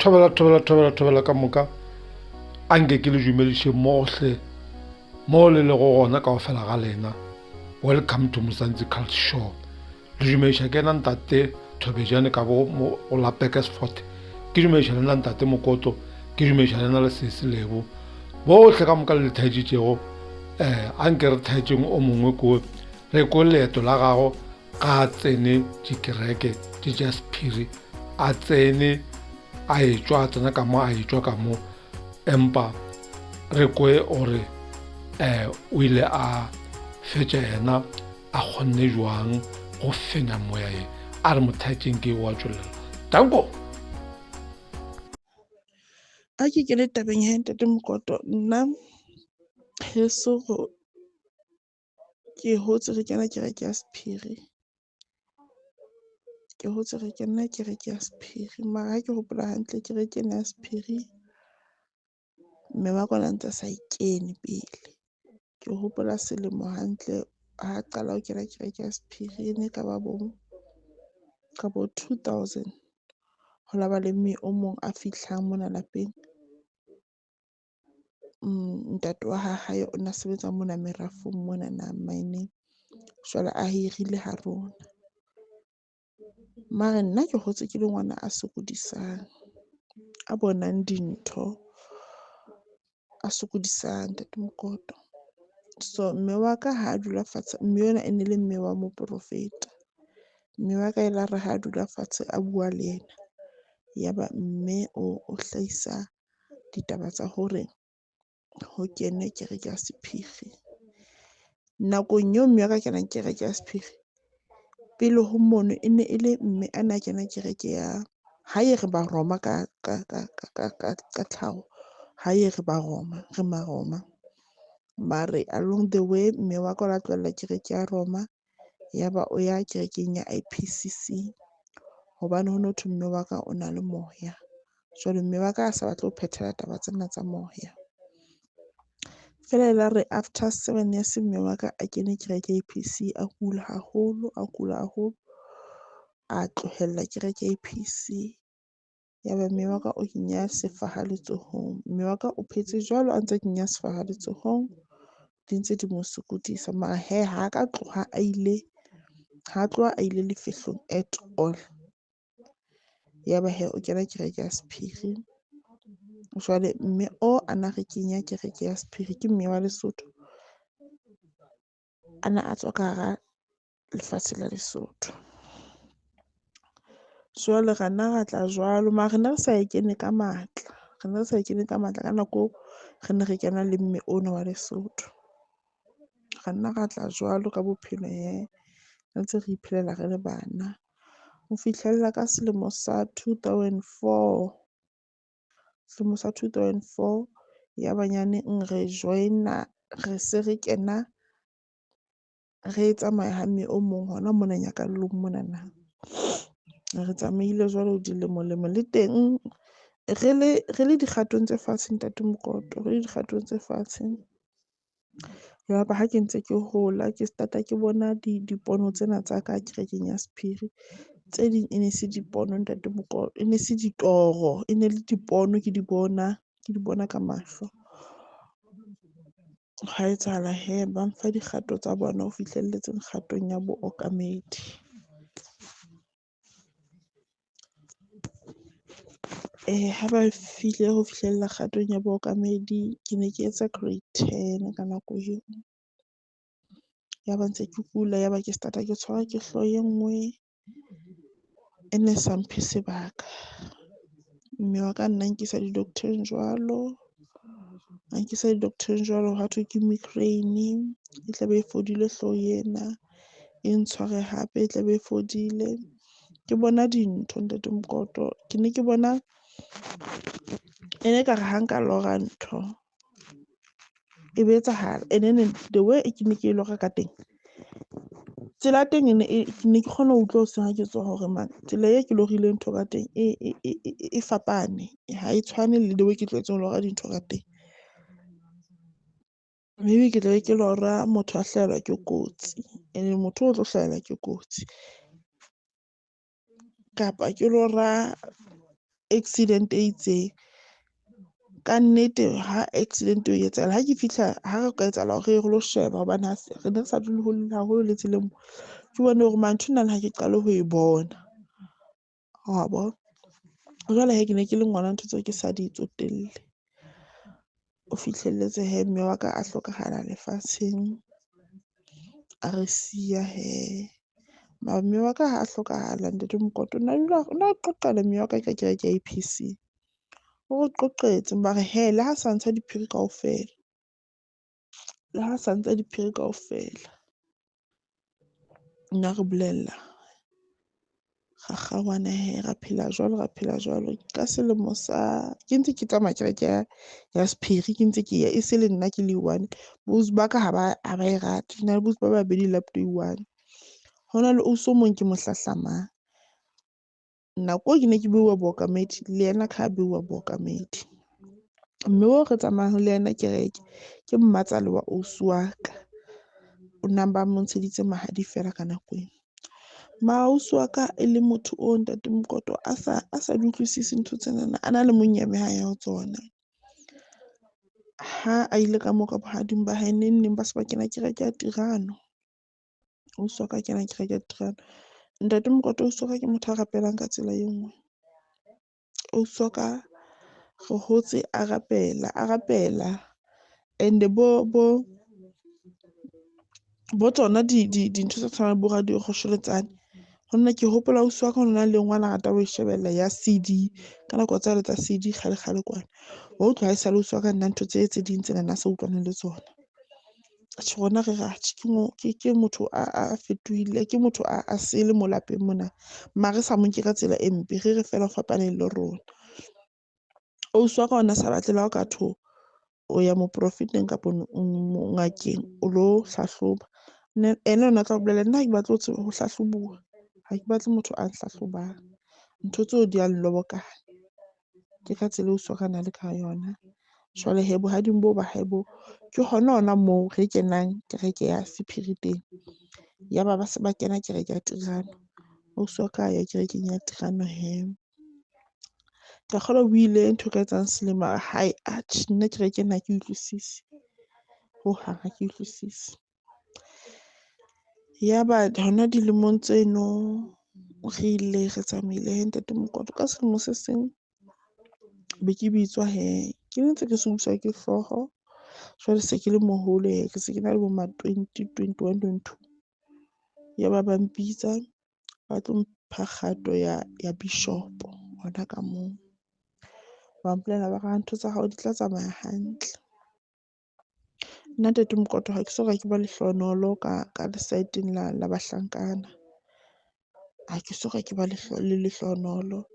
Thobela, thobela, thobela, thobela ka moka. A nke ke le dumediše mohle mo le lego gona kaofela ga lena. Welcome to Mzansi Cult Show. Le dumediša ke ena ntate Thobejane ka bo mo go la Pekesfort. Ke dumediša le nna ntate Mokoto, ke dumediša le nna le sesi Lebo. Bohle ka moka le le thaetšitšego, a nke re thaetšeng o mongwe ko re kwe leeto la gago ga a tsene dikereke tše tša sephiri, a tsene a etšwa, a tsena ka mo, a etšwa ka mo, empa re kwe gore o ile a fetša yena a kgonne jwang go fenya moya ye. A re mothaetšeng ke wa tšwelela. Danko! A ke kene tabeng ya ntate Mokoto, nna heso go ke hotse re kena kereke ya sephiri. Ke hotse re kena kereke ya sephiri, mara ha ke hopola hantle kereke ena ya sephiri mme wa ka o ne a ntse a sa e kene pele. Ke hopola selemo hantle ha qala ho kena kereke ya sephiri, e ne e ka ba bo ka bo 2000. Ho la ba le mme o mong a fihlang mona lapeng. Ntate wa hae o na sebetsa mona merafong mona na mine-eng. Jwale a hirile ha rona. Mare nna ke hotse ke le ngwana a sokodisang, a bonang dintho, a sokodisang ntate Mokoto. So mme wa ka ha a dula fatshe, mme yona e ne le mme wa moprofeta. Mme wa ka e la re ha a dula fatshe a bua le yena, ya ba mme o hlahisa ditaba tsa hore ho kene kereke ya sephiri. Nakong eo mme wa ka kenang kereke ya sephiri, pele ho mono e ne e le mme a na kena kereke ya hae, re ba Roma ka ka ka ka ka ka tlhaho, hae re ba Roma, re Maroma. Mare along the way mme wa ka o la tlohella kereke ya Roma, ya ba o ya kerekeng ya IPCC, hobane ho no thwe mme wa ka o na le moya. Jwale mme wa ka a sa batle ho phethela taba tsena tsa moya. Feela e la re after 7 years mme wa ka a kene kereke ya IPC, a kula haholo, a kula haholo, a tlohella kereke ya IPC. Ya ba mme wa ka o kenya sefaha letsohong. Mme wa ka o phetse jwalo a ntse a kenya sefaha letsohong, di ntse di mo sokodisa. Mara hee ha ka tloha a ile, ha tloha a ile lefehlong at all. Ya ba hee o kena kereke ya sephiri. Jwale mme o a na re kenya kereke ya sephiri ke mme wa Lesotho, a na a tswa ka hara lefatshe la Lesotho. Jwale ra nna ra tla jwalo, mara re ne re sa e kene ka matla, re ne re sa e kene ka matla ka nako re ne re kena le mme ona wa Lesotho. Ra nna ra tla jwalo ka bophelo hee, re ntse re iphelela re le bana. Ho fihlella ka selemo sa 2004, selemo sa 2004 ya banyaneng re join-a, re se re kena re tsamaya ha mme o mong hona mona Nyakallong monana. Re tsamaile jwalo dilemo lemo le teng re le dikgatong tse fatshe ntate Mokoto, re le dikgatong tse fatshe. Yaba ha ke ntse ke hola ke start-a ke bona dipono tsena tsa ka kerekeng ya sephiri. Tse ding e ne se dipono ntate Mokoto, e ne se ditoro, e ne le dipono ke di bona, ke di bona ka mahlo. Ha etsahala hee ba mfa dikgato tsa bona ho fihlelletseng kgatong ya bookamedi. Ha ba fihle ho fihlella kgatong ya bookamedi, ke ne ke etsa grade 10 ka nako eo. Ya ba ntse ke kula, ya ba ke start-a ke tshwarwa ke hlooho e nngwe e ne sa mphe sebaka. Mme wa ka nna nkisa di-doctor-eng jwalo, a nkisa di-doctor-eng jwalo, ha thwe ke migraine, e tlabe e fodile hlooho ena, e ntshware hape e tlabe e fodile. Ke bona dintho ntate Mokoto, ke ne ke bona e ne ekare ha nka lora ntho e be etsahala. And then the way ke ne ke e lora ka teng, tsela ya teng e ne ke ne ke kgona ho utlwa hoseng ha ke tsoha hore man tsela e ke lorile ntho ka teng e fapane, ha e tshwane le the way ke tlwaetseng ho lora dintho ka teng. Maybe ke tlabe ke lora motho a hlahelwa ke kotsi, and motho o tlo hlahelwa ke kotsi. Kapa ke lora accident e itseng. Ka nnete ha accident e etsahala, ha ke fihla ha re ka etsahala hore re lo sheba hobane ha re ne re sa dule hole haholo le tseleng moo. Ke bone hore mara nthwena ha ke qale ho e bona, wa bo. Jwale he, ke ne ke le ngwana ntho tseo ke sa di tsotelle. O fihlelletse he mme wa ka a hlokahala lefatsheng, a re siya he. Mara mme wa ka ha a hlokahala Ntate Mokoto, o na dula o na qoqela mme wa ka ka kereke ya APC. O re qoqetse mare he le ha sa ntsha diphiri kaofela, le ha sa ntsha diphiri kaofela. Nna re bolella ra kgaohana he, ra phela jwalo, ra phela jwalo. Ka selemo sa ke ntse ke tsamaya kereke ya sephiri, ke ntse ke ya e se le nna ke le one. Bo ausi ba ka ha ba e rate. Ke na le bo ausi ba babedi le abuti o i-one. Ho na le ausi o mong ke mo hlahlamang. Nako eo ke ne ke beuwa bookamedi, le yena ka ha beuwa bookamedi. Mme oo re tsamayang le yena kereke ke mmatsale wa ausi wa ka. O nang ba mo ntsheditse mahadi feela ka nako eo. Mara ausi wa ka e le motho o Ntate Mokoto a sa di utlwisisi ntho tsenana, a na le monyeme ha ya ho tsona. Ha a ile ka moo ka bohading ba hae, neng neng ba se ba kena kereke ya Tirano. Ausi wa ka a kena kereke ya Tirano. Ntate Mokoto ausi wa ka ke motho a rapelang ka tsela e nngwe. Ausi wa ka re hotse a rapela, a rapela and bo tsona di dintho tse tshwanang le bo radio kgosholetsane. Ho nna ke hopola ausi wa ka ho na le ngwana a rata ho e shebella ya CD, ka nako tsale tsa CD kgale kgale kwana. Wa utlwa ha esale ausi wa ka nna ntho tse ding tsena na sa utlwane le tsona. Atjhe rona re re atjhe ke motho a fetohile, ke motho a sele mo lapeng mona. Mare re sa mo nke ka tsela e mpe, re re feela o fapane le rona. Ausi wa ka ona sa batle le ha o ka thwe o ya moprofeteng kapa ngakeng o lo hlahloba. Ene o na tla o bolella nna ha ke batle ho tseba ho hlahlobuwa. Ha ke batle motho a nhlahlobang. Ntho tseo di a nlobokanya. Ke ka tsela eo ausi wa ka na le ka yona. Jwale he bohading boo ba hae bo, ke hona hona moo re kenang kereke ya sephiri teng. Yaba ba se ba kena kereke ya Tirano. Ausi wa ka ya kerekeng ya Tirano he. Ka kgolwa o ile ntho e ka etsang selemo a re hae atjhe nna kereke ena ha ke utlwisise. Hohang ha ke utlwisise. Yaba hona dilemong tseno re ile re tsamaile he Ntate Mokoto. Ka selemo se seng be ke bitswa he, ke ntse ke sokodiswa ke hlooho. Jwale se ke le moholo he, ke se ke na le bo ma 20, 21, 22. Yaba ba mpitsa ba tlo mpha kgato ya bishop hona ka moo. Ba mpolella ba re ntho tsa hao di tla tsamaya hantle. Nna Ntate Mokoto ha ke soka ke ba lehlohonolo ka lesaeteng la bahlankana. Ha ke soka ke ba le lehlohonolo.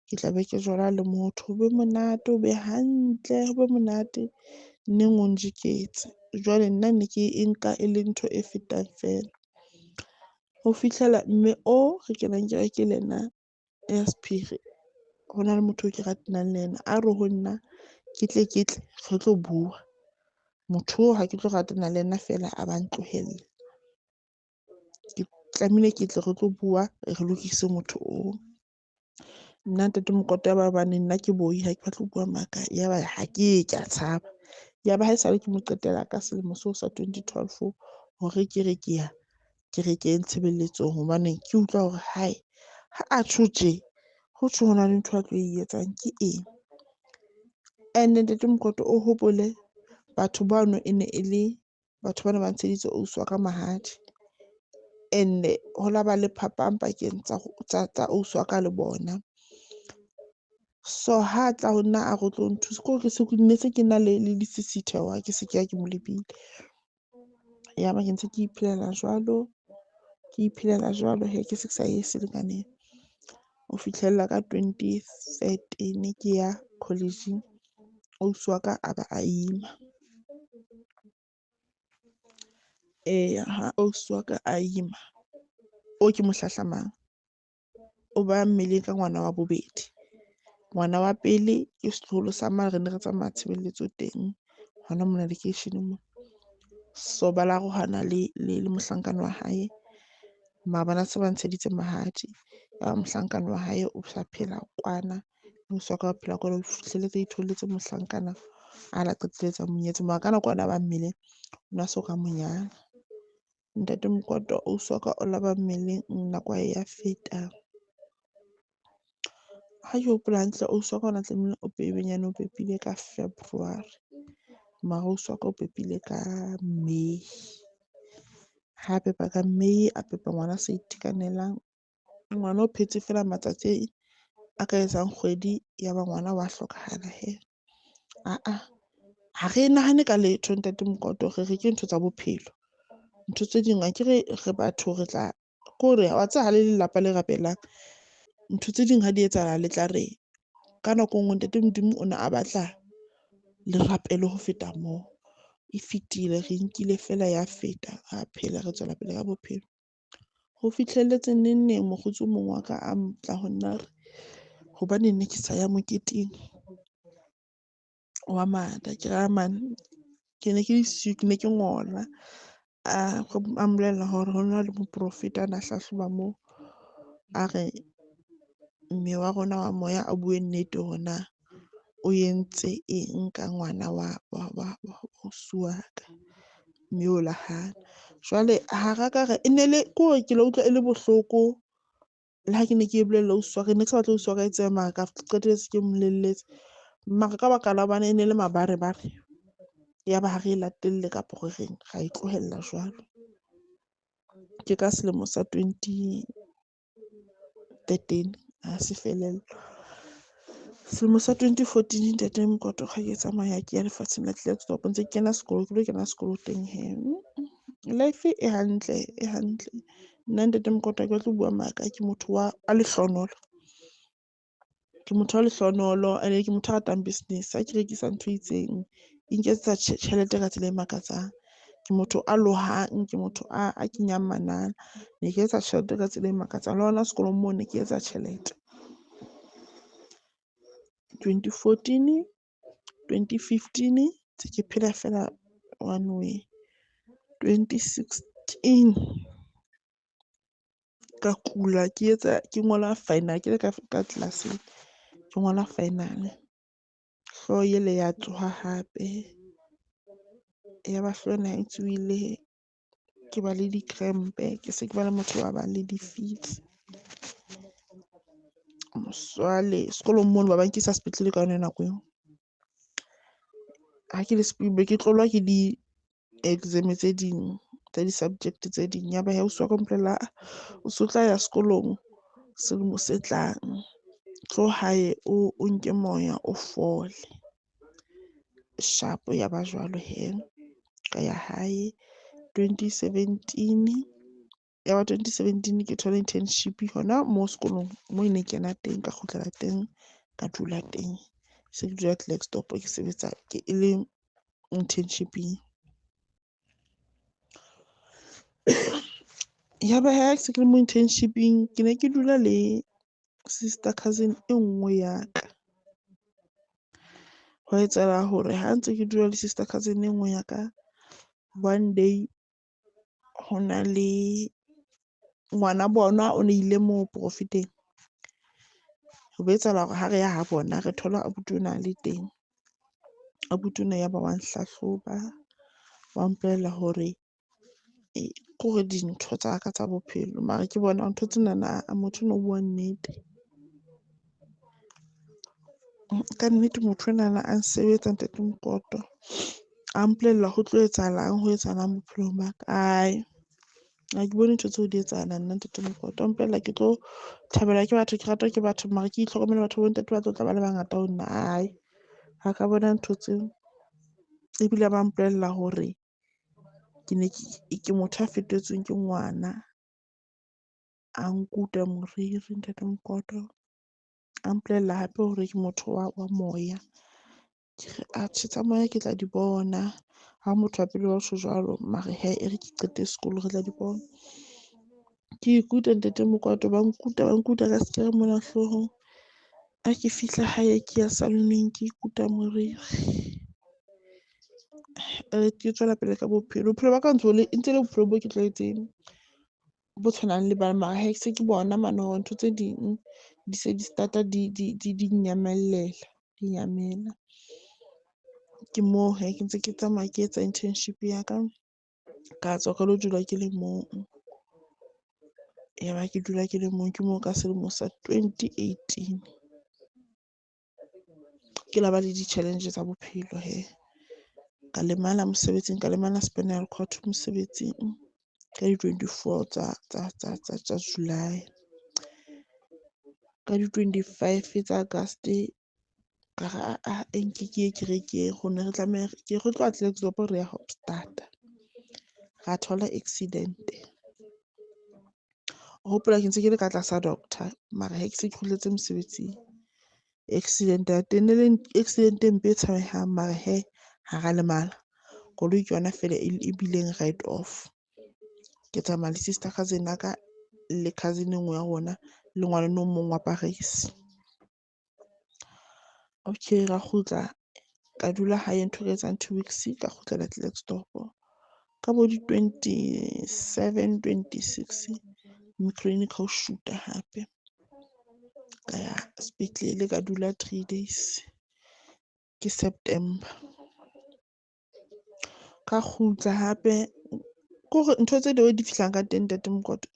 Ke tla be ke jola le motho, ho be monate, ho be hantle, ho be monate. Neng o njiketse. Jwale nna ne ke e nka e le ntho e fetang feela. Ho fihlela mme o re kenang kereke le yena ya sephiri, ho na le motho eo ke ratanang le yena. A re ho nna ke tle re tlo bua. Motho oo ha ke tlo ratana le yena feela a ba ntlohelle. Ke tlamehile ke tle re tlo bua, re lokise motho oo. Nna Ntate Mokoto ya ba hobane nna ke boi, ha ke batle ho bua maka. Yaba ha ke ye, ke a tshaba. Yaba ha esale ke mo qetela ka selemo seo sa 2012 hore ke re ke ya kerekeng tshebeletsong, hobane ke utlwa hore hae ha a tjho tje, ho tjho ho na le ntho a tlo e etsang ke eng. And Ntate Mokoto o hopole batho bano e ne e le batho bana ba ntsheditse ausi wa ka mahadi. And ho la ba le phapang pakeng tsa ausi wa ka le bona. So ha tla ho nna a re o tlo nthusa, ke hore ke se ke ne se ke na le lesisitheho ha ke se ke ya ke mo lebile. Yaba ke ntse ke iphelela jwalo, ke iphelela jwalo he, ke se ke sa ye selekaneng. Ho fihlella ka 2013 ke ya college-ing, ausi wa ka a ba a ima. Eya, ha ausi wa ka a ima, o ke mo hlahlamang, o ba mmeleng ka ngwana wa bobedi. Ngwana wa pele ke setloholo sa mane, re ne re tsamaya tshebeletso teng hona mona lekeisheneng mona. So ba la arohana le mohlankana wa hae. Maabane a se ba ntsheditse mahadi. Ya mohlankana wa hae o sa phela kwana Ausi wa ka o phela kwana, o fihlelletse a itholletse mohlankana a la qetelletse a mo nyetse. Mara ka nako ena a ba mmeleng, o na so ka mo nyala. Ntate Mokoto ausi wa ka o la ba mmeleng nako ya ya feta. Ha ke hopola hantle, ausi wa ka ona tlamehile o bebenyane o pepile ka February, mara ausi wa ka o pepile ka May. Ha pepa ka May, a pepa ngwana a sa itekanelang. Ngwana o phetse feela matsatsi a ka etsang kgwedi, ya ba ngwana wa hlokahala he. Aa, ha re nahane ka letho ntate Mokoto, re re ke ntho tsa bophelo. Ntho tse ding akere re batho re tla ko re wa tseba ha le lelapa le rapelang, ntho tse ding ha di etsahala le tla re ka nako e nngwe ntate Modimo o ne a batla le rapele ho feta moo. E fetile, re nkile fela ya feta, ra phela, re tswela pele ka bophelo. Ho fihlelletse neng neng mokgotsi o mong wa ka a tla ho nna re hobaneng ne ke sa ya moketeng wa mata. Ke re man ke ne ke le siyo, ke ne ke ngola. A mbolella hore ho na le moprofeta a na hlahloba moo. A re mme wa rona wa moya a bue nnete hore na o entse eng ka ngwana wa ausi wa ka, mme o la hana. Jwale ha ra ka re e ne le ko re ke la utlwa e le bohloko le ha ke ne ke e bolella ausi wa ka, ne ke sa batle ausi wa ka e tsebe mara ka qetelletse ke mmolelletse. Mara ka baka la hobane e ne le mabarebare, ya ba ha re e latelle kapa re reng, ra e tlohella jwalo. Ke ka selemo sa 2013 ha se felella. Selemo sa 2014 ntate Mokoto ha ke tsamaya ke ya lefatsheng la Klerksdorp, ntse ke kena sekolo, ke lo kena sekolo teng he. Life e hantle, e hantle. Nna ntate Mokoto ha ke batle ho bua maka, ke motho wa a lehlonolo. Ke motho wa lehlonolo ene ke motho a ratang business. Ha ke rekisa ntho e itseng, e nketsetsa tjhelete ka tsela e makatsang. Ke motho a lohang, ke motho a kenyang manala. Ne ke etsa tjhelete ka tsela e makatsang. Le hona sekolong moo ne ke etsa tjhelete. 2014, 2015 ntse ke phela fela one way. 2016 ka kula ke etsa ke ngola final, ke le ka class-eng ke ngola final. Hlooho ele ya tsoha hape, ya ba hlooho ena e tsohile, ke ba le di-cramp-e, ke se ke ba le motho ba bang le di-fits. Jwale sekolong mono ba ba nkisa sepetlele ka yona nako eo. Ha ke le be ke tlolwa ke di-exam tse ding tsa di-subject tse ding. Ya ba he ausi wa ka o mpolella, o so tla ya sekolong selemo se tlang. Tlo hae o nke moya o fole. Sharp ya ba jwalo he. Ka ya hae 2017, ya ba 2017 ke thola internship hona moo sekolong moo ne kena teng, ka kgutlela teng, ka dula teng. Se ke dula Klerksdorp ke sebetsa ke e le internship-ing. Ya ba he se ke le mo internship-ing, ke ne ke dula le sister cousin e nngwe ya ka. Ho etsahala hore ha ntse ke dula le sister cousin e nngwe ya ka, one day ho na le ngwana bona o ne ile moo profiteng. Ho be etsahala hore ha re ya ha bona re thola abuti ona a le teng. Abuti ona ya ba wa nhlahloba, wa mpolella hore kore dintho tsa ka tsa bophelo. Mara ke bona ntho tsenana motho ono o bua nnete. Ka nnete motho enana a nsebetsa ntate Mokoto. A mpolella ho tlo etsahalang, ho etsahalang bophelong ba ka. Ai, ha ke bone ntho tseo di etsahala nna ntate Mokoto. A mpolella ke tlo thabelwa ke batho, ke ratwa ke batho, mara ke itlhokomele batho bo ntate ba tlo tla ba le bangata ho nna. Ai, ha ka bona ntho tseo. Ebile ba mpolella hore ke ne ke motho a fetetsweng ke ngwana. A nkuta moriri ntate Mokoto. A mpolella hape hore ke motho wa moya. Ke re atjhe tsa moya ke tla di bona. Ha motho wa pele wa tjho jwalo, mare he e re ke qete sekolo re tla di bona. Ke ikuta ntate Mokoto, ba nkuta ka sekere mona hloohong. Ha ke fihla hae ke ya salon-eng ke ikuta moriri. Ke tswela pele ka bophelo. Bophelo ba ka ntse ntse le bophelo bo ke tlwaetseng, bo tshwanang le ba mara he se ke bona mane hore ntho tse ding Di se di start-a di nyamellela, di nyamela. Ke moo he ke ntse ke tsamaya ke etsa internship ya ka, ka tswa ka lo dula ke le mong. Ya ba ke dula ke le mong, ke moo ka selemo sa 2018. Ke la ba le di-challenge tsa bophelo he. Ka lemala mosebetsing, ka lemala spinal cord mosebetsing ka di-24 tsa July. Ka di-25 tsa August ka re aa e nke ke ye kerekeng, ho ne re tlameha ke re tloha Klerksdorp re ya Hoopstad. Ra thola accident. Hopola ke ntse ke le ka tlasa doctor, mara he ke se ke kgutletse mosebetsing. Accident ya teng ne le accident e mpe e tshabehang, mara he ha ra lemala. Koloi ke yona feela e bileng write off. Ke tsamaya le sister cousin ya ka le cousin e nngwe ya rona le ngwana o mong wa Paris. Okay, ra kgutla ka dula hae ntho e ka etsang 2 weeks, ka kgutlela Klerksdorp. Ka bo di-27, 26 migraine ka ho shoot-a hape. Ka ya sepetlele ka dula 3 days. Ke September. Ka kgutla hape, kore ntho tse dingwe di fihlang ka teng Ntate Mokoto,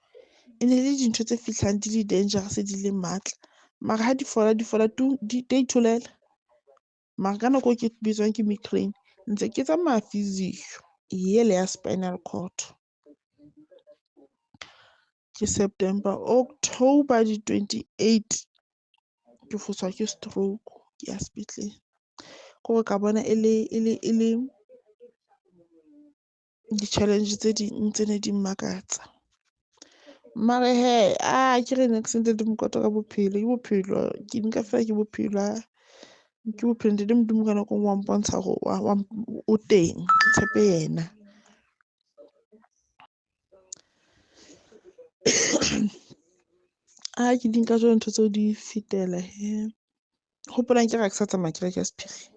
e ne le dintho tse fihlang di le dangerous, di le matla. Mara ha di fola, di fola tu, di itholela. Mara ka nako e ke bitswang ke migraine, ntse ke tsamaya physio ele ya spinal cord. Ke September, October di-28 ke foswa ke stroke, ke ya sepetlele. Kore ka bona e le di-challenge tse ding tse ne di mmakatsa. Mare he, a ke re niks Ntate Mokoto ka bophelo, ke bophelo, ke nka fela ke bophelo, ke bophelo. Ntate Modimo ka nako e nngwe wa mpontsha hore o teng, ke tshepe yena. A ke di nka jwalo ntho tseo di fetela he. Hopolang ke re ha ke sa tsamaya kereke ya sephiri.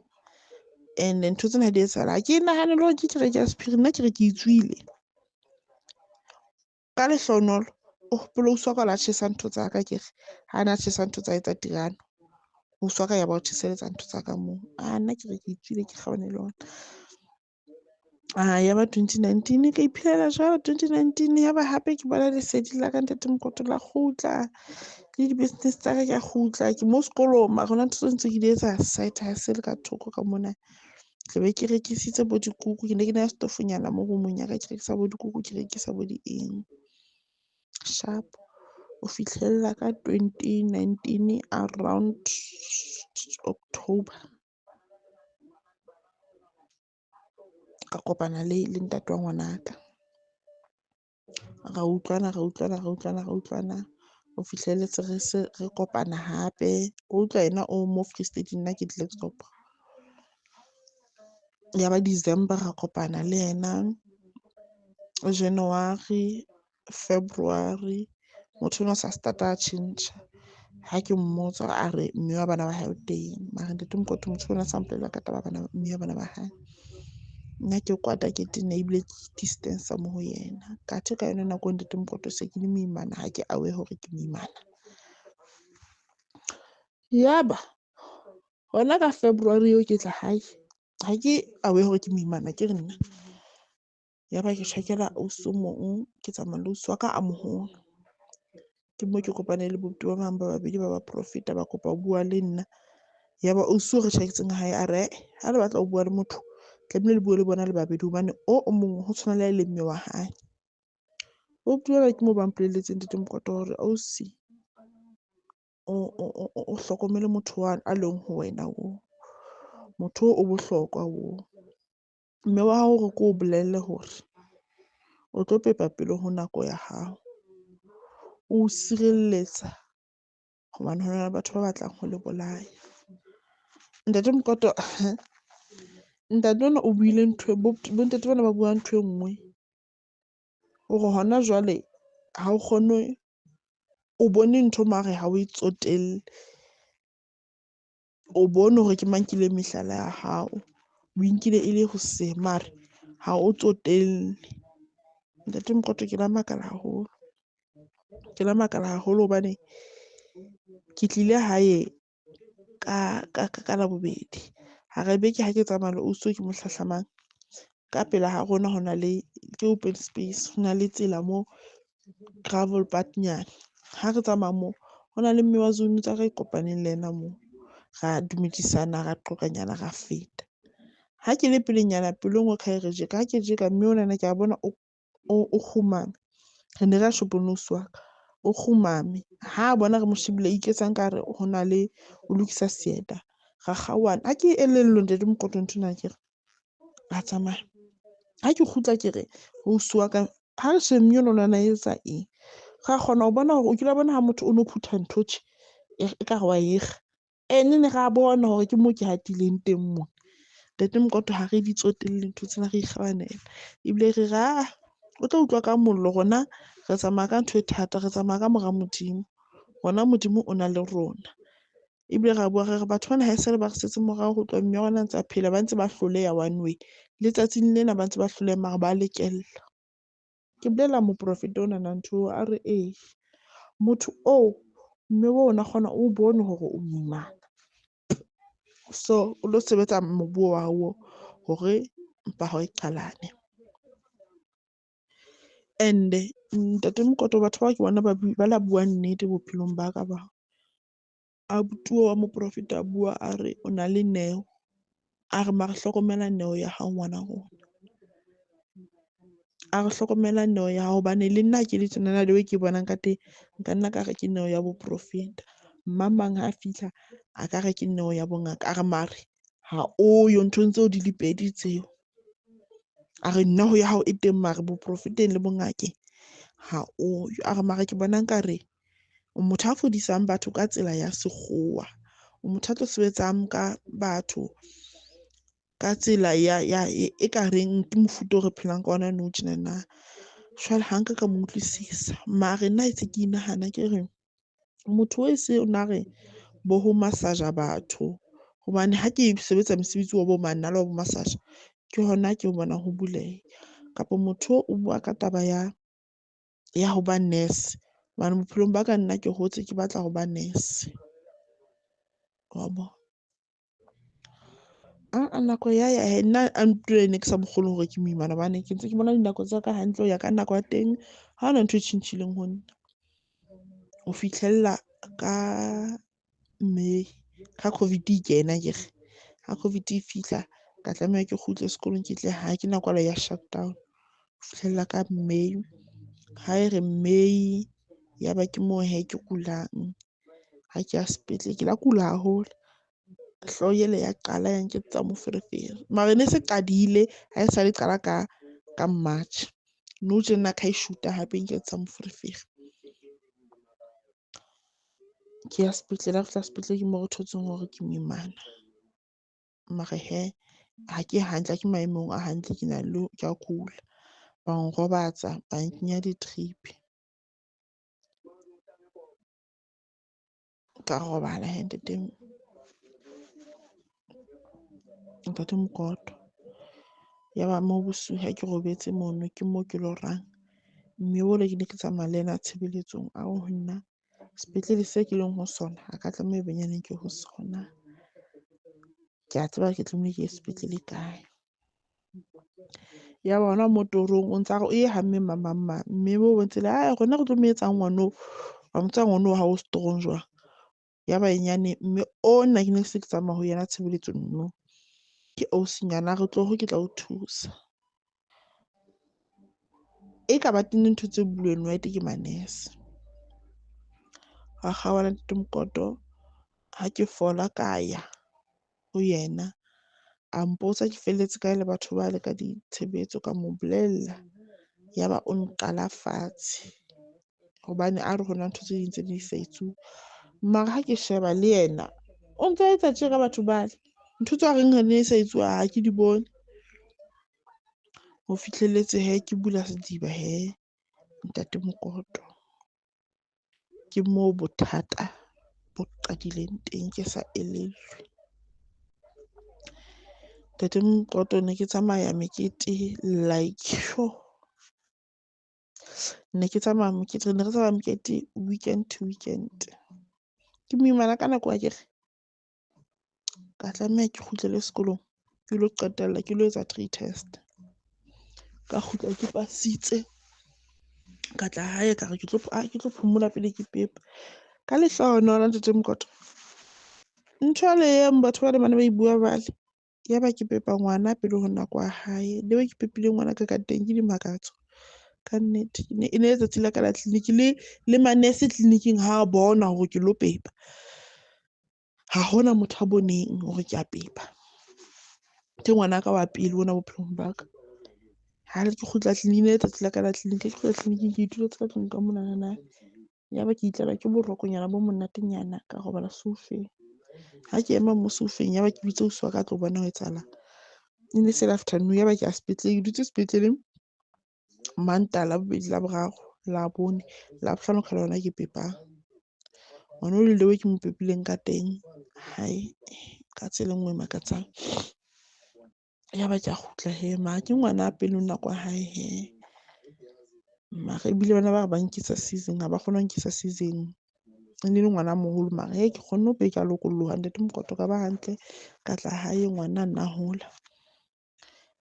And ntho tsena ha di etsahala, ha ke nahane le hore ke kereke ya sephiri, nna ke re ke itswile. Ka lehlohonolo, o hopole ausi wa ka o la tjhesa ntho tsa ka, ke re ha na tjhesa ntho tsa hae tsa tirano. Ausi wa ka ya ba o tjheseletsa ntho tsa ka moo. A nna ke re ke itswile, ke kgaohane le ona. Ya ba 2019 ka iphelela jwalo 2019, ya ba hape ke bona lesedi la ka Ntate Mokoto la kgutla, le di-business tsa ka ke a kgutla, ke mo sekolong, mara hona ntho tse ntse ke di etsa side hustle ka thoko ka mona. Ke be ke rekisitse bo dikuku, ke ne ke na le setofonyana mo roomong ya ka, ke rekisa bo dikuku, ke rekisa bo di eng. Sharp. O fihlella ka 2019 around October. Ka kopana le ntate wa ngwanaka. Ra utlwana, ra utlwana, ra utlwana, ra utlwana. Ho fihlelletse re se re kopana hape. O utlwa yena o mo Free State, nna ke Klerksdorp. Ya ba December ra kopana le yena. January, February, motho ona o sa start-a a tjhentjha. Ha ke mmotsa a re mme wa bana ba hae o teng. Mara Ntate Mokoto motho ona sa mpolella ka taba bana mme wa bana ba hae. Nna ke kwata ke tena ebile ke distance mo ho yena. Ka thwe ka yona nako Ntate Mokoto se ke le moimana, ha ke aware hore ke moimana. Yaba hona ka February eo ke tla hae, ha ke aware hore ke moimana, ke re nna. Yaba ke tjhakela ausi o mong, ke tsamaya le ausi wa ka a moholo. Ke mo ke kopane le bobuti ba bang ba babedi ba ba profeta, ba kopa ho bua le nna. Yaba ausi o re tjhaketseng hae a re, ha le batla ho bua le motho, tlamehile le bue le bona le babedi, hobane o mong ho tshwana le ha e le mme wa hae. Bobuti bana ke moo ba mpolelletseng Ntate Mokoto hore ausi o hlokomele motho wa a leng ho wena oo. Motho o bohlokwa oo. Mme wa hao hore ke o bolelle hore o tlo pepa pele ho nako ya hao. O sireletsa hobane hona le batho ba batlang ho le bolaya. Ntate Mokoto, ntate ona o buile ntho, bontate bana ba bua ntho e nngwe. Hore hona jwale ha o kgone, o bone ntho mare ha o e tsotelle. O bone hore ke mang kile mehlala ya hao. O inkile e le ho se mare ha o tsotelle. Ntate Mokoto ke la makala haholo. Ke la makala haholo hobane Ke tlile hae ka Labobedi. Hara beke ha ke tsamaya le ausi oo ke mo hlahlamang. Ka pela ha rona ho na le ke open space, ho na le tsela moo gravel pad nyana. Ha re tsamaya moo ho na le mme wa zone tsa re kopaneng le yena moo. Ra dumedisana, ra qoqanyana, ra feta. Ha ke le pelenyana pelo e nngwe ka e re tjeka, ha ke tjeka mme onana ke a bona o kgumame. Re ne re ya shopong le ausi wa ka, o kgumame. Ha bona re mo shebile a iketsa nkare ho na le o lokisa seeta. Ra kgaohana, ha ke elellwe ntate Mokoto nthwena akere. Ra tsamaya. Ha ke kgutla ke re ho ausi wa ka, ha re shebe mme enwa o na etsa eng. Ra kgona ho bona hore o kile wa bona ha motho o no phutha ntho tje, ekare wa ekga. Ene ne ra bona hore ke moo ke hatileng teng mona. Ntate Mokoto ha re di tsotelle ntho tsena, re ikgabanela. Ebile re re aa o tlo utlwa ka mollo, rona re tsamaya ka ntho e thata, re tsamaya ka mora Modimo. Rona Modimo o na le rona. Ebile ra bua re re batho bana haesale ba re setse morao ho tloha mme wa rona a ntse a phela, ba ntse ba hloleha one way. Letsatsing lena ba ntse ba hloleha mara ba lekella. Ke bolella moprofeta onana ntho a re ee, motho oo mme oo ona kgona o bone hore o moimana. So o lo sebetsa mobu wa hao hore mpa hao e qhalane. And ntate Mokoto batho bao ke bona ba la bua nnete bophelong ba ka ba. Abuti wa moprofeta a bua a re o na le neo. A re mara hlokomela neo ya hao ngwana rona. A re hlokomela neo ya hao hobane le nna ke le tjenana le ke bonang ka teng, nka nna ka re ke neo ya boprofeta. Mang mang ha fihla a ka re ke neo ya bongaka. A re mare ha o yo nthong tseo di le pedi tseo. A re nna ho ya hao e teng mare boprofeteng le bongakeng ha o yo. A re mara ke bona nkare o motho a fodisang batho ka tsela ya sekgowa. O motho a tlo sebetsang ka batho ka tsela ya e ka reng ke mofuta o re phelang ka ona nou tjenana. Jwale ha nka ka mo utlwisisa. Mare nna ha ntse ke inahana ke re motho o se o na re bo ho massage-a batho. Hobane ha ke sebetsa mosebetsi wa bo manna le wa bo massage, ke hona ke bonang ho buleha. Kapa motho o bua ka taba ya ho ba nurse. Hobane bophelong ba ka nna ke hotse ke batla ho ba nurse. Wa bona? Aa nako ya ya hee, nna a ntwe ne ke sa mo kgolwe hore ke moimana hobane ke ntse ke bona dinako tsa ka hantle ho ya ka nako ya teng. Ha hona ntho e tjhentjhileng ho nna. Ho fihlella ka May, ha COVID e kena akere. Ha COVID e fihla, ka tlameha ke kgutle sekolong ke tle hae, ke nako ya shutdown. Ho fihlella ka May. Ha e re May, ya ba ke moo hee ke kulang. Ha ke ya sepetlele, ke la kula haholo. Hlooho ele ya qala ya nketsetsa moferefere. Mara ne se qadile, ha e sale qala ka March. Nou tjena ka e shoot-a hape e nketsetsa moferefere. Ke ya sepetlele, ha re fihla sepetlele ke moo re thotseng hore ke moimana. Mare hee ha ke hantle, ha ke maemong a hantle, ke na le ke a kula. Ba nrobatsa, ba nkenya di-drip. Ka robala hee ntate Mokoto. Ya ba moo bosiu ha ke robetse mono, ke moo ke lorang. Mme ole ke ne ke tsamaya le yena tshebeletsong a re ho nna sepetlele se ke leng ho sona, ha ka tlameha bonyane ke ho sona. Ke a tseba ke tlamehile ke ye sepetlele kae. Ya ba hona mo torong o ntsa re o ye ha mme mang mang mang. Mme o bontse le ae rona re tlo mo etsang ngwano, wa mo tseba ngwano wa hao o strong jwang. Ya ba nyane mme ona ke ne se ke tsamaya ho yena tshebeletsong no. Ke ausinyana re tloho ke tla o thusa. E ka ba teng dintho tse blue and white ke manese. Ra kgaohana ntate Mokoto, ha ke fola ka ya ho yena. A mpotsa ke felletse kae le batho ba le ka ditshebetso, ka mo bolella. Ya ba o nqala fatshe hobane a re hona ntho tse ding tse di sa etsuwe. Mara ha ke sheba le yena o ntsa etsa tje ka batho bale. Ntho tse a reng ha ne sa etsuwa ha ke di bone. Ho fihlelletse hee ke bula sediba hee ntate Mokoto. Ke moo bothata bo qadileng teng ke sa elellwe. Ntate Mokoto ne ke tsamaya mekete like sho. Ne ke tsamaya mokete, ne re tsamaya mokete weekend to weekend. Ke moimana ka nako akere. Ka tlameha ke kgutlele sekolong, ke lo qetella ke lo etsa 3 test. Ka kgutla ke pasitse, ka tla hae ka re ke tlo ke tlo phomola pele ke pepa. Ka lehlohonolo ntate Mokoto, ntho yale e batho ba le bane ba e bua bale. Ya ba ke pepa ngwana pele ho nako ya hae. Le be ke pepile ngwana ka teng ke dimakatso. Ka nnete e ne le letsatsi la ka la clinic le manese clinic-ing ha bona hore ke lo pepa. Ha hona motho a boneng hore ke a pepa. Ke ngwana ka wa pele ona bophelong ba ka. Ha ke kgutla clinic, letsatsi la ka la clinic, ke kgutla clinic-ing ke ituletse ka tlung ka monana. Ya ba ke itlelwa ke borokonyana bo monatenyana ka robala soufeng. Ha ke ema mo soufeng ya ba ke bitsa ausi wa ka a tlo bona ho etsahalang. E ne se le afternoon, ya ba ke ya sepetlele, ke dutse sepetlele Mantaha, Labobedi, Laboraro, Labone, Labohlano ka lona ke pepang. Ngwana o le ke mo pepileng ka teng, hae ka tsela e nngwe e makatsang. Ya ba ke a kgutla hee, mara ke ngwana pele ho nako ya hae hee. Mara ebile bana ba re ba nkisa season, ha ba kgone ho nkisa season. E ne le ngwana a moholo mara hee ke kgonne ho ka lokolloha ntate Mokoto ka ba hantle, ka tla hae ngwana a nna hola.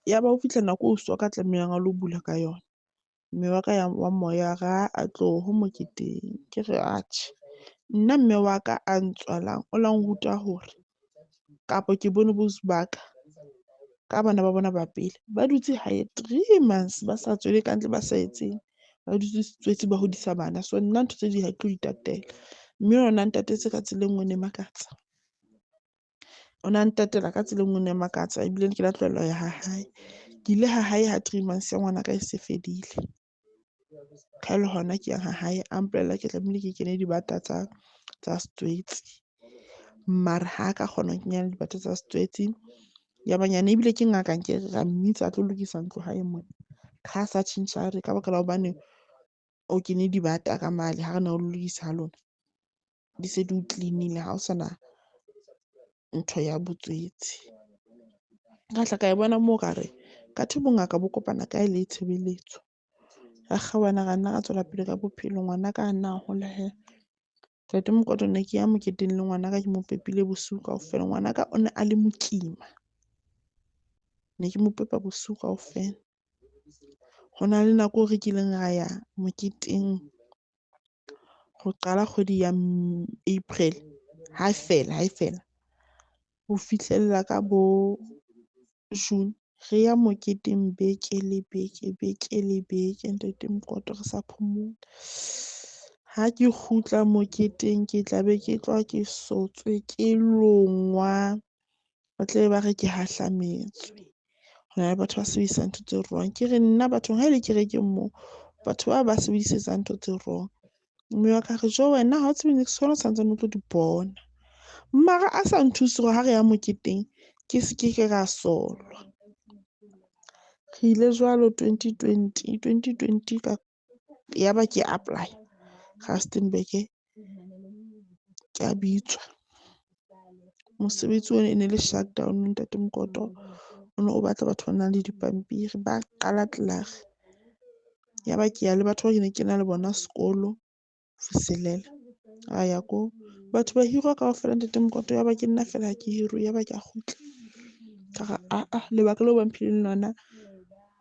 Ya ba ho fihla nako ausi wa ka tlamehang a lo bula ka yona. Mme wa ka ya wa moya a re a tloho moketeng. Ke re atjhe, nna mme wa ka a ntswalang o la nruta hore kapa ke bone bo ausi ba ka ka bana ba bona ba pele ba dutse hae 3 months ba sa tswele kantle, ba sa etseng, ba dutse setswetse ba hodisa bana. So nna ntho tse ding ha ke tlo itatela. Mme ona ntatetse ka tsela e nngwe e ne makatsa. O na ntatela ka tsela e nngwe e ne makatsa ebile ke la tlohella ho ya ha hae. Ke ile ha hae ha 3 months ya ngwana ka e se fedile. Ka le hona ke yang ha hae, a mpolella ke tlamehile ke kene dibata tsa setswetse. Mara ha ka kgona ho kenya dibata tsa setswetse. Ya banyane ebile ke ngaka nke ra mmitsa a tlo lokisa ntlo hae mona. Ha sa tjhentjha re ka baka la hobane o kene dibata ka male ha re na o lokisa ha lona. Di se di o clean-ile ha o sana ntho ya botswetse. Ka tla ka e bona moo ka re ka the bongaka bo kopana kae le tshebeletso. Ra kgaohana ra nna ra tswela pele ka bophelo. Ngwana ka a nna a hola hee. Ntate Mokoto ne ke ya moketeng le ngwana ka ke mo pepile bosiu kaofela. Ngwana ka o ne a le mokima. Ne ke mo pepa bosiu kaofela. Ho na le nako re kileng ra ya moketeng ho qala kgwedi ya April ha fela ho fihlella ka bo June. Re ya moketeng beke le beke, beke le beke ntate Mokoto re sa phomole. Ha ke kgutla moketeng ke tla be ke tloha ke sotswe, ke longwa. Ba tla be ba re ke hahlametswe. Ho na le batho ba sebedisang ntho tse wrong. Ke re nna bathong ha ele kerekeng moo, batho ba sebedisetsang ntho tse wrong. Mme wa ka re jo wena ha o tsebe niks, hona o santsane o tlo di bona. Mara a sa nthuse hore ha re ya moketeng ke se ke ra solwa. Re ile jwalo 2020, 2020 ka ya ba ke apply Rustenburg, ke a bitswa. Mosebetsi ona e ne le shutdown ntate Mokoto. O ne o batla batho ba nang le dipampiri, ba qala tlelare. Ya ba ke ya le batho ba ke ne ke na le bona sekolo Vuselela. Ra ya ko batho ba hirwa kaofela ntate Mokoto, ya ba ke nna fela ha ke hiruwe, ya ba ke a kgutla. Ka re aa lebaka leo ba mphileng lona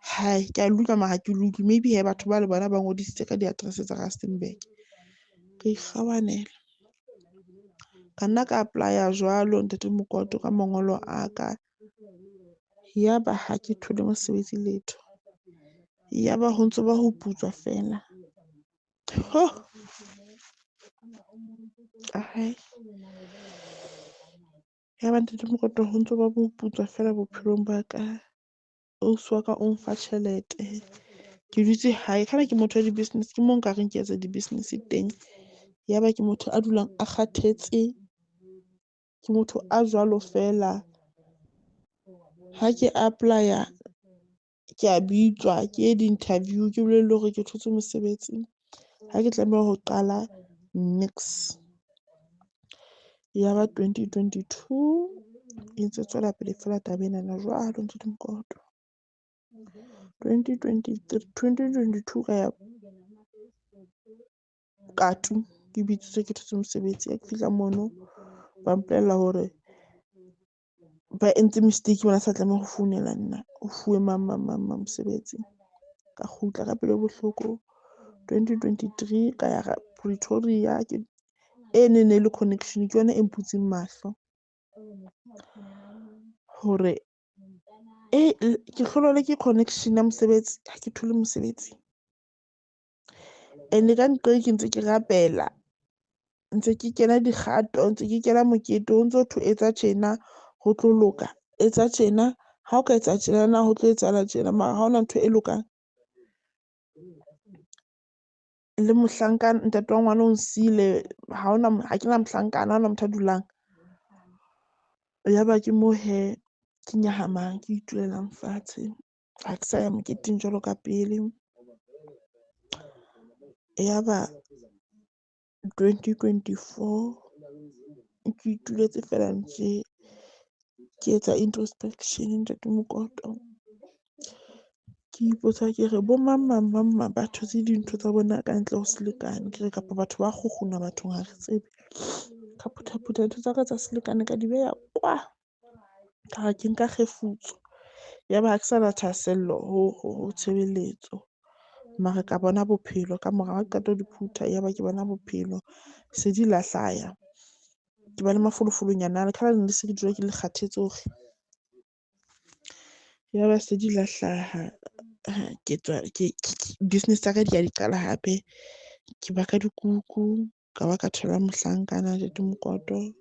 hae ke a le utlwa mara ha ke le utlwe. Maybe he batho ba le bona ba ngodisitse ka di-address tsa Rustenburg. Ka ikgawanela. Ka nna ka apply-a jwalo ntate Mokoto ka mangolo a ka. Ya ba ha ke thole mosebetsi letho. Ya ba ho ntso ba ho putswa fela. Ho! Ahe. Ya ba ntate Mokoto ho ntso ba ho putswa fela bophelong ba ka. Ausi wa ka o mfa tjhelete. Ke dutse hae, kana ke motho wa di-business, ke mo nka reng ke etsa di-business teng. Ya ba ke motho a dulang a kgathetse. Ke motho a jwalo fela. Ha ke apply-a ke a bitswa, ke ye di-interview, ke bolellwe hore ke thotse mosebetsi. Ha ke tlameha ho qala niks. Ya ba 2022 e ntse tswela pele fela taba enana jwalo ntate Mokoto. 2023, 2022 ka ya Katu. Ke bitsitswe ke thotse mosebetsi. Ha ke fihla mono, ba mpolella hore ba entse mistake bana sa tlameha ho founela nna, o fuwe mang mang mang mang mosebetsi. Ka kgutla ka pelo e bohloko. 2023 ka ya Pretoria. Ke e ne ne le connection, ke yona e mputseng mahlo hore e ke hlolwa le ke connection ya mosebetsi, ha ke thole mosebetsi. E ne ka nqe ke ntse ke rapela, ntse ke kena dikgato, ntse ke kena mokete, ho ntso thwe etsa tjena ho tlo loka, etsa tjena, ha o ka etsa tjena na ho tlo etsahala tjena, mara ha hona ntho e lokang. Le mohlankana, ntate wa ngwana o nsiile, ha hona, ha kena mohlankana, ha hona motho a dulang. Yaba ke mo he ke nyahamang, ke itulelang fatshe. Ha ke sa ya moketeng jwalo ka pele. Yaba 2024 ke ituletse feela tje, ke etsa introspection ntate Mokoto. Ke ipotsa ke re bo mang mang mang mang ba thotse dintho tsa bona ka ntle ho selekane. Ke re kapa batho ba kgukguna bathong ha re tsebe. Ka phutha-phutha ntho tsa ka tsa selekane ka di beha kwa. Ka re ke nka kgefutso. Yaba ha ke sa na thahasello ho tshebeletso. Mara ka bona bophelo ka mora ha ke qeta ho di phutha, yaba ke bona bophelo. Se di la hlaya. Ke ba le mafolofolonyana a ka ne se ke dula ke le kgathetse hore. Yaba se di la hlaha. Ke tswa ke business tsa ka di ya di qala hape. Ke baka dikuku, ka ba ka thola mohlankana Ntate Mokoto.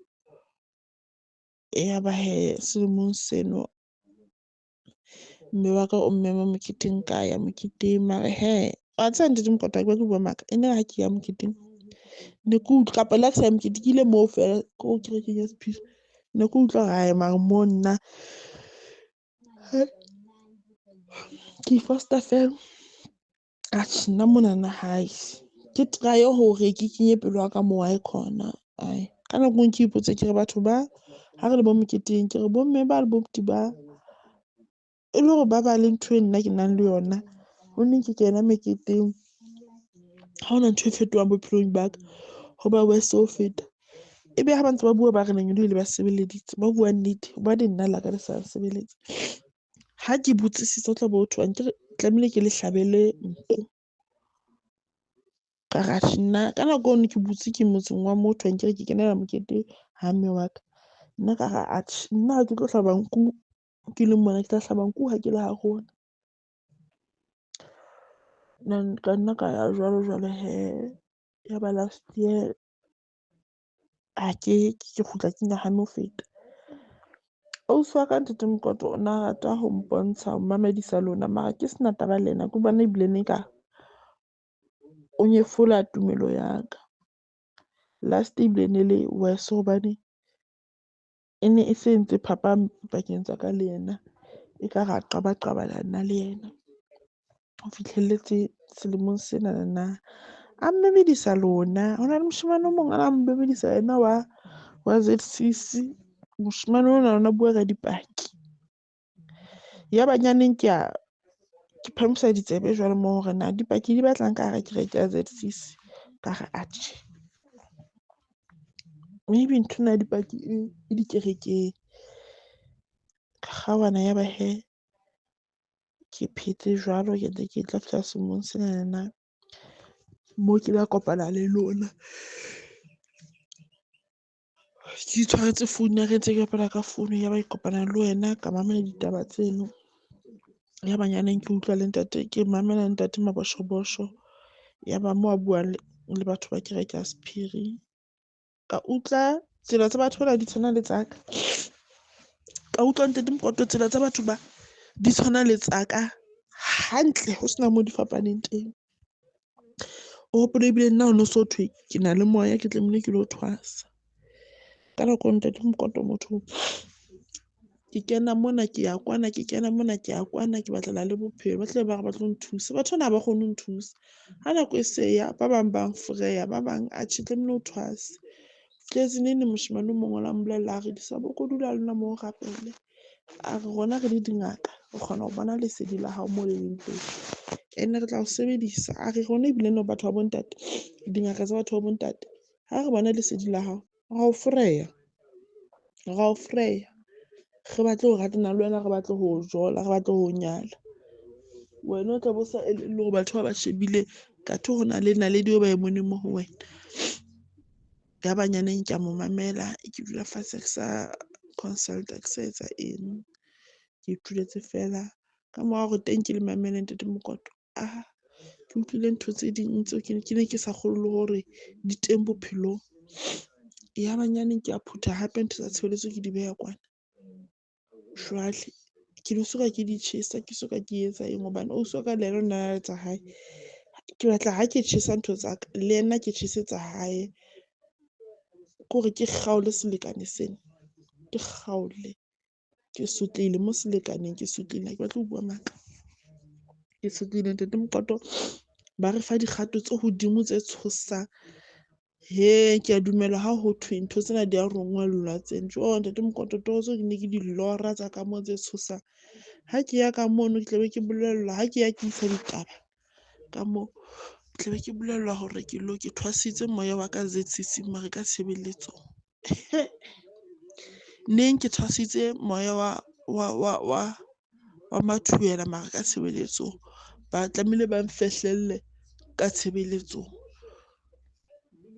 Yaba he selemong seno mme wa ka o mmema moketeng, ka ya moketeng. Mara he wa tseba Ntate Mokoto, ha ke batle ho bua maka. E ne ha ke ya moketeng, ne ke utlwa kapa le ha ke sa ya moketeng, ke ile moo feela ko kerekeng ya sephiri. Ne ke utlwa hore ae mara mo nna ke i-foster fela. Atjhe nna monana hae ke try hore ke kenye pelo ya ka moo hae khona. Ai ka nako e nngwe ke ipotse ke re batho ba ha re le bo moketeng, ke re bo mme ba le bo buti ba e le hore ba ba le ntho e nna ke nang le yona. Ho neng ke kena meketeng, ha hona ntho e fetohang bophelong ba ka, ho ba worse ho feta. Ebe ha ba ntse ba bua, ba re lengeloi le ba sebeleditse, ba bua nnete hobane nna la ka le sa nsebeletse. Ha ke botsisitse ho tla bo ho thwe ankere tlamehile ke le hlabele nku. Ka re atjhe nna ka nako eno ke butse ke motseng wa motho ankere ke kenela mokete ha mme wa ka. Nna ka re atjhe nna ha ke tlo hlaba nku ke le mona, ke tla hlaba nku ha ke le ha rona. Ka nna ka ya jwalo jwalo he. Ya ba last year ha ke kgutla ke nyahame ho feta. Ausi wa ka Ntate Mokoto o na rata ho mpontsha ho mmamedisa lona, mara ke sena taba le yena, ke bona ebile ne ka o nyefola tumelo ya ka. Last ebile ne le worse hobane e ne e se entse phapang pakeng tsa ka le yena. E ka ra qaba-qabana nna le yena. Ho fihlelletse selemong sena na a mmamedisa lona. Ho na le moshemane o mong a na mmamedisa yena wa ZCC. Moshemane ona ona bua ka dipaki. Ya banyaneng ke a ke phamisa ditsebe jwale mo hore na dipaki di batlang ka hara kereke ya ZCC. Ka re atjhe, maybe nthwena ya dipaki e dikerekeng. Ka kgaohana ya ba he ke phetse jwalo, ke ntse ke tla fihla selemong sena na mo ke la kopana le lona. Ke itshwaretse phone ya ka ntse ke bapala ka phone, ya ba ke kopana le wena, ka mamela ditaba tseno. Ya ba nyaneng ke utlwa le ntate, ke mamela ntate Maboshobosho. Ya ba mo a buang le batho ba kereke ya sephiri. Ka utlwa tsela tsa batho bana di tshwana le tsa ka. Ka utlwa Ntate Mokoto tsela tsa batho ba di tshwana le tsa ka hantle, ho sena moo di fapaneng teng. O hopole ebile nna ho no so thwe ke na le moya, ke tlamehile ke lo thwasa. Ka nako Ntate Mokoto motho ke kena mona ke ya kwana, ke kena mona ke ya kwana, ke batlana le bophelo. Ba tle ba re ba tlo nthusa, batho bana ha ba kgone ho nthusa. Ha nako e se ya, ba bang ba nforeya, ba bang atjhe tlamehile o thwase. Fihletse neng moshemane o mong o la mbolella a re Disabo ko dula le nna mo rapele. A re rona re le dingaka, re kgona ho bona lesedi la hao mo le leng teng. Ene re tla o sebedisa. A re rona ebile no batho ba bontate, dingaka tsa batho ba bontate. Ha re bona lesedi la hao, ra o freya, ra o freya. Re batle ho ratana le wena, re batle ho o jola, re batle ho o nyala. Wena o tla bo sa elellwe hore batho ba ba shebile kathe ho na le naledi eo ba e boneng mo ho wena. Ya ba nyaneng ke a mo mamela, ke dula fatshe ke sa consult-a, ke sa etsa eng. Ke ituletse feela ka mora hore teng ke le mamele Ntate Mokoto. Ah, ke utlwile ntho tse ding tseo ke ne ke sa kgolwe le hore di teng bophelong. Ya ba nyaneng ke a phutha hape ntho tsa tshebeletso ke di beha kwana. Jwale ke no soka ke di tjhesa, ke soka ke etsa eng hobane ausi wa ka le yena o na le tsa hae. Ke batla ha ke tjhesa ntho tsa ka, le yena ke tjhese tsa hae. Ke hore ke kgaole selekane sena, ke kgaole. Ke sotlehile mo selekaneng, ke sotlehile ha ke batle ho bua maka. Ke sotlehile Ntate Mokoto, ba re fa dikgato tse hodimo tse tshosang. He, ke a dumela ha ho thwe ntho tsena di a rongwellwa tsena. Jo Ntate Mokoto, toro tseo ke ne ke di lora tsa ka moo tse tshosang. Ha ke ya ka mono, ke tla be ke bolellwa, ha ke ya ke isa ditaba ka moo, ke tla be ke bolellwa hore ke lo ke thwasitse moya wa ka ZCC mare ka tshebeletsong. Neng ke thwasitse moya wa mathuela mara ka tshebeletsong. Ba tlamehile ba nfehlelle ka tshebeletsong.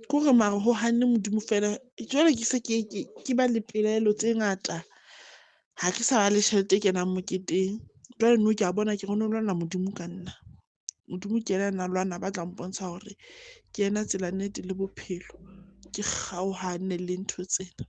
Ke hore mara ho hanne Modimo feela. Jwale ke se ke ba le pelaelo tse ngata. Ha ke sa ba le tjhelete e kenang moketeng. Jwale nou ke a bona ke re ho no lwana Modimo ka nna. Modimo ke yena a na lwana, ba tla mpontsha hore ke yena tsela, nnete le bophelo. Ke kgaohane le ntho tsena.